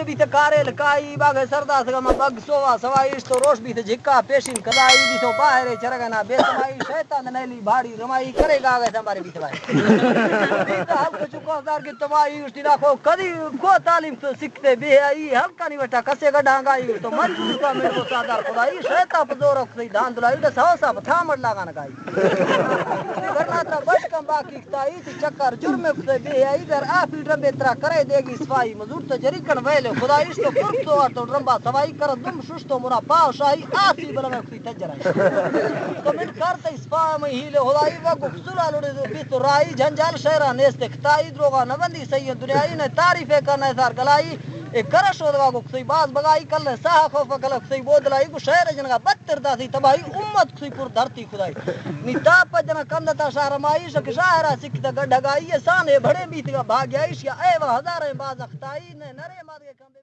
بیت کارے لکائی، باغ سردا سگا ما بگ سوا سوائی، اشتو روش بیت جھکا پیشین کلائی، بیتو باہرے چرگنا بے سمائی، شیطان نیلی بھاڑی رمائی، کرے گا گئے سمبارے بیت بھائی۔ بیت ہلک چکو دار کی تباہی، اشتی نا کو کدی کو تعلیم تو سکھتے بے آئی، ہلکانی بٹا کسے گا ڈھانگائی، تو مجبور کا میرے کو سادار خدائی، شیطان پہ زور رکھ دھان دلائی، ڈس ہو سب تھامڑ لاگان گائی۔ کرنا ترا بشکم باقی کتائی، تی چکر جرم کتے بے آئی، گر آفی ڈرم بے ترا کرے دیگی صفائی، مزور تو جری کن ویلے خدائی، اشتو کرک تو آتو ڈرم با سوائی، کر دم ششتو منا پاو شاہی، آسی بلمے کتی تجرائی۔ تو من کارتا اسپا میں ہیلے خدائی، و گفزلا لوڑے بی تو رائی، جھنجال شہرا نیست کتائی، دروغا نبندی سید دنیائی، نہ تعریف کا نہ اثار گلائی، اے کرش ودگا گو کسئی باز بگائی، کل ساہ خوف کل کسئی بودلائی، گو شہر جنگا بد تر داسی تباہی، امت کسی پر دھرتی خدائی۔ نی تاپ جنا کندتا شہر مائی، شک شاہرا سکھتا گڈھگائی، سانے بھڑے بیتگا بھاگیائی، شیا اے و ہزاریں باز اختائی، نے نرے مادگے کمبے